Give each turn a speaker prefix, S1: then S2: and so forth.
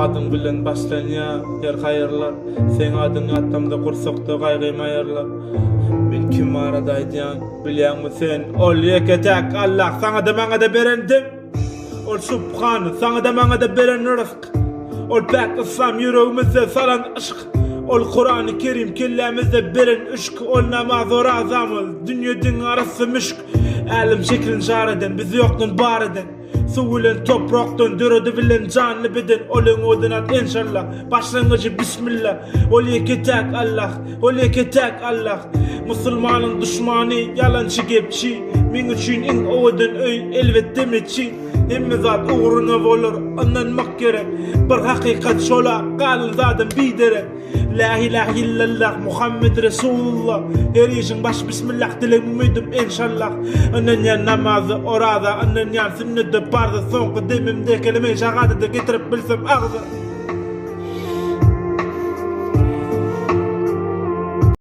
S1: Adyň bilen başlanýar her haýyrlar. Seň adyň ýatlamda gursakda gaýgym aýyrlar. Men kim barada aýdýan, bilýäňmi sen? Ol ýeke-täk Allah, saňa-da maňa-da beren dem. Ol Subhan, saňa-da maňa-da beren ryzk. Ol päk Yslam ýüregimizde salan yşk. Ol Kurany Kerim kellämizde beren yşk. Ol namaz orazamyz, dünýe diňe arassa müşk. Älem şekilini şar eden, bizi ýokdan bar eden. Suw bilen toprakdan döredi bilen janly beden ol öň odan at enşalla başlangyjy bismilla ol ýeke täk Allah ol ýeke täk Allah musulmanyň duşmany ýalançy gepçi meň üçin iň owadan öý elbetde metjit hemme zat ugruna bolar ynanmak gerek bir hakykat şola galan zadam biderek. Lä ilähe illallah Muhammed Resulullah Her işiň başy Bismillah Dilegim umydym enşallah Ynanýan namaza oraza Ynanýan sünnede parza Soňky demimde keleme-i şahadady Getirip bilsem agza.